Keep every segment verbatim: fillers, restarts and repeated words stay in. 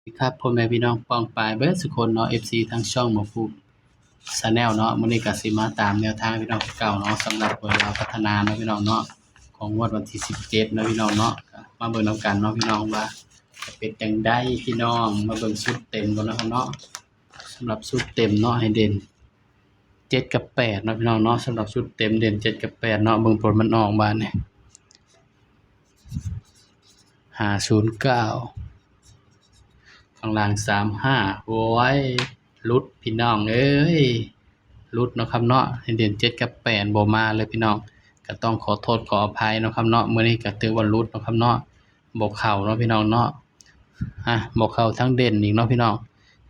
ครับ พ่อแม่พี่น้องป้องปายเบิดสุคนเนาะ เอฟซี ทางช่องหมอภูมิ Channel เนาะ มื้อนี้ก็สิมาตามแนวทางพี่น้องคือเก่าเนาะ สำหรับหวยลาวพัฒนาเนาะพี่น้องเนาะ ของงวดวันที่สิบเจ็ดเนาะพี่น้องเนาะ ก็มาเบิ่งนำกันเนาะพี่น้องว่าจะเป็นจั่งใดพี่น้อง มาเบิ่งชุดเต็มก่อนเนาะครับเนาะ สำหรับชุดเต็มเนาะ ให้เด่นเจ็ดกับแปดเนาะพี่น้องเนาะ สำหรับชุดเต็มเด่นเจ็ดกับแปดเนาะ เบิ่งผลมันออกบาดนี้ ห้าศูนย์เก้า ข้างล่าง สามห้า โอ้ย หลุดพี่น้องเอ้ย หลุดเนาะครับเนาะ ให้เด่นเจ็ดกับแปดบ่มาเลยพี่น้อง ก็ต้องขอโทษขออภัยเนาะครับเนาะ มื้อนี้ก็ถือว่าหลุดเนาะครับเนาะ บ่เข้าเนาะพี่น้องเนาะ อ่ะ บ่เข้าทั้งเด่นอีกเนาะพี่น้อง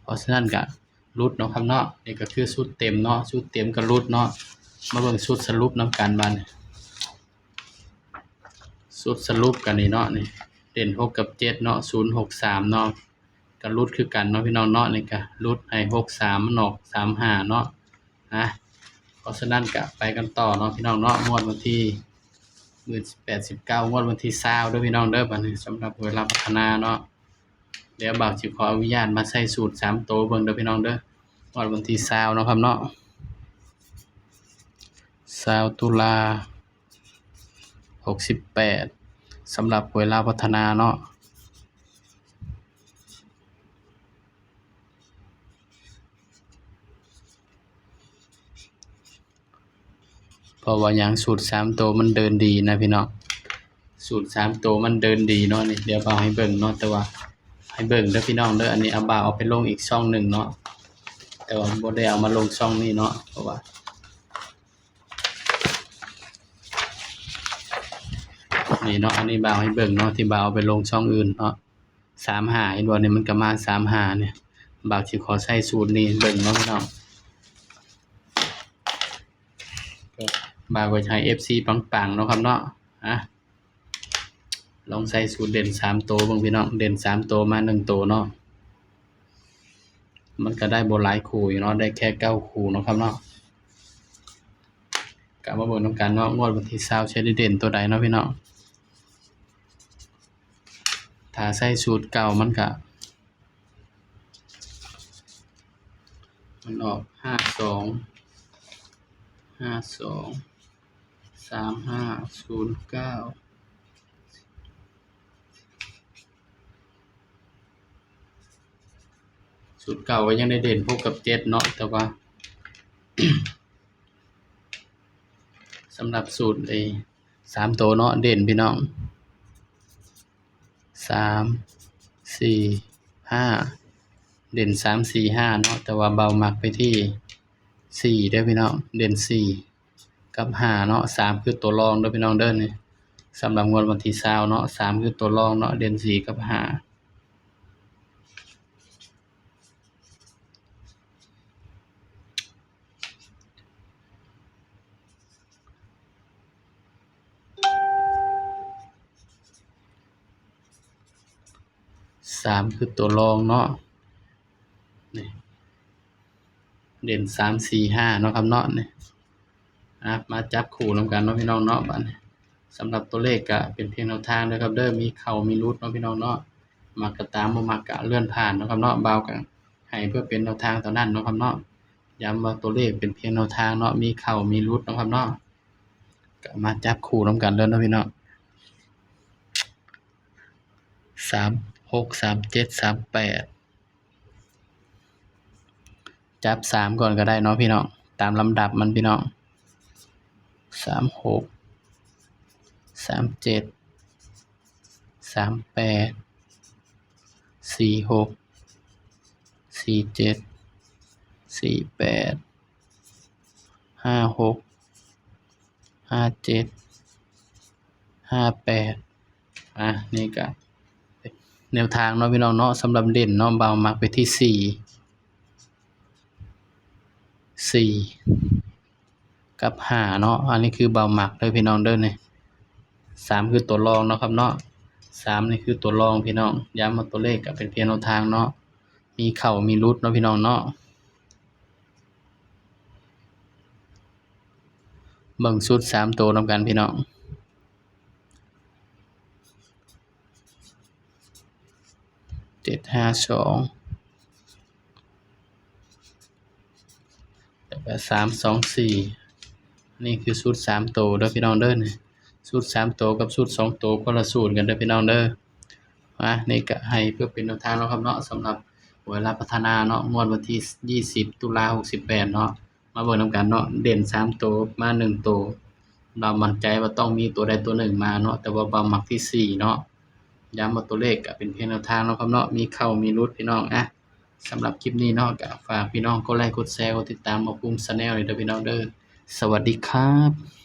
เพราะฉะนั้นก็หลุดเนาะครับเนาะ นี่ก็คือชุดเต็มเนาะ ชุดเต็มก็หลุดเนาะ มาเบิ่งชุดสรุปนำกันบาดนี้ ชุดสรุปกันนี่เนาะ นี่ เด่นหกกับเจ็ดเนาะ ศูนย์หกสามเนาะ ก็หลุดคือกันเนาะพี่น้องเนาะ นี่ก็หลุดให้หกสาม มันออกสามห้าเนาะ นะ เพราะฉะนั้นก็ไปกันต่อเนาะพี่น้องเนาะ งวดวันที่ มื้อแปด สิบเก้า งวดวันที่ซาวเด้อพี่น้องเด้อ บาดนี้สำหรับหวยลาวพัฒนาเนาะ เดี๋ยวบ่าวสิขออนุญาตมาใส่สูตรสามตัวเบิ่งเด้อพี่น้องเด้อ งวดวันที่ซาวเนาะครับเนาะ ซาวตุลา หกสิบแปด สำหรับหวยลาวพัฒนาเนาะ เพราะว่าหยัง สูตรสามตัวมันเดินดีนะพี่น้อง สูตรสามตัวมันเดินดีเนาะ นี่ เดี๋ยวบ่าวให้เบิ่งเนาะ แต่ว่าให้เบิ่งเด้อพี่น้องเด้อ อันนี้เอาบ่าวเอาไปลงอีกช่องหนึ่งเนาะ แต่ว่าบ่ได้เอามาลงช่องนี้เนาะ เพราะว่า นี่เนาะ อันนี้บ่าวให้เบิ่งเนาะ ที่บ่าวเอาไปลงช่องอื่นเนาะ สามห้า เห็นบ่ นี่มันก็มา สามห้า เนี่ย บ่าวสิขอใส่สูตรนี้เบิ่งเนาะพี่น้อง บ่าวก็ให้ เอฟซี ปังๆเนาะครับเนาะ อ่ะ ลองใส่สูตรเด่นสามตัวเบิ่งพี่น้อง เด่นสามตัวมาหนึ่งตัวเนาะ มันก็ได้บ่หลายคู่อยู่เนาะ ได้แค่เก้าคู่เนาะครับเนาะ ก็มาเบิ่งนำกันเนาะ งวดวันที่ซาวสิได้เด่นตัวใดเนาะพี่น้อง ถ้าใส่สูตรเก่ามันก็ มันออก ห้าสอง ห้าสอง สามห้า ศูนย์เก้า สูตรเก่าก็ยังได้เด่นหกกับเจ็ดเนาะ แต่ว่า สำหรับสูตรไอ้สามตัวเนาะ เด่นพี่น้อง สาม สี่ ห้า เด่น สาม สี่ ห้า เนาะ แต่ว่าบ่าวมักไปที่ สี่ เด้อพี่น้อง เด่น สี่ กับ ห้า เนาะ สาม คือตัวรองเด้อพี่น้องเด้อ นี่ สำหรับงวดวันที่ซาวเนาะ สาม คือตัวรองเนาะ เด่น สี่ กับ ห้า สาม คือตัวรองเนาะ นี่ เด่น สาม สี่ ห้า เนาะครับเนาะ นี่ อ่ะ มาจับคู่นำกันเนาะพี่น้องเนาะ บาดนี้ สำหรับตัวเลขก็เป็นเพียงแนวทางเด้อครับเด้อ มีเข้ามีหลุดเนาะพี่น้องเนาะ มักก็ตาม บ่มักก็เลื่อนผ่านเนาะครับเนาะ บ่าวก็ให้เพื่อเป็นแนวทางเท่านั้นเนาะครับเนาะ ย้ำว่าตัวเลขเป็นเพียงแนวทางเนาะ มีเข้ามีหลุดเนาะครับเนาะ ก็มาจับคู่นำกันเลยเนาะพี่น้อง สามหก สามเจ็ด สามแปด จับสามก่อนก็ได้เนาะพี่น้อง ตามลำดับมันพี่น้อง สามหก สามเจ็ด สามแปด สี่หก สี่เจ็ด สี่แปด ห้าหก ห้าเจ็ด ห้าแปด อ่ะ นี่ก็แนวทางเนาะพี่น้องเนาะ สำหรับเด่นเนาะ บ่าวมักไปที่ สี่ สี่ กับ ห้า เนาะ อันนี้คือบ่าวมักเด้อพี่น้องเด้อ นี่ สาม คือตัวรองเนาะครับเนาะ สาม นี่คือตัวรองพี่น้อง ย้ำว่าตัวเลขก็เป็นเพียงแนวทางเนาะ มีเข้ามีหลุดเนาะพี่น้องเนาะ เบิ่งชุดสามตัวนำกันพี่น้อง เจ็ดห้าสอง แล้วก็สามสองสี่ นี่คือสูตรสามตัวเด้อพี่น้องเด้อนี่ สูตรสามตัวกับสูตรสองตัวคนละสูตรกันเด้อพี่น้องเด้อ อ่ะ นี่ก็ให้เพื่อเป็นแนวทางเนาะครับเนาะ สำหรับหวยลาวพัฒนาเนาะ งวดวันที่ยี่สิบ ตุลา หกสิบแปด เนาะ มาเบิ่งนำกันเนาะ เด่นสามตัวมาหนึ่งตัว บ่าวมั่นใจว่าต้องมีตัวใดตัวหนึ่งมาเนาะ แต่ว่าบ่าวมักที่สี่เนาะ ย้ำว่าตัวเลขก็เป็นเพียงแนวทางเนาะครับเนาะ มีเข้ามีหลุดพี่น้อง อ่ะ สำหรับคลิปนี้เนาะ ก็ฝากพี่น้องกดไลค์กดแชร์กดติดตามบ่าวภูมิ Channel เลยเด้อพี่น้องเด้อ สวัสดีครับ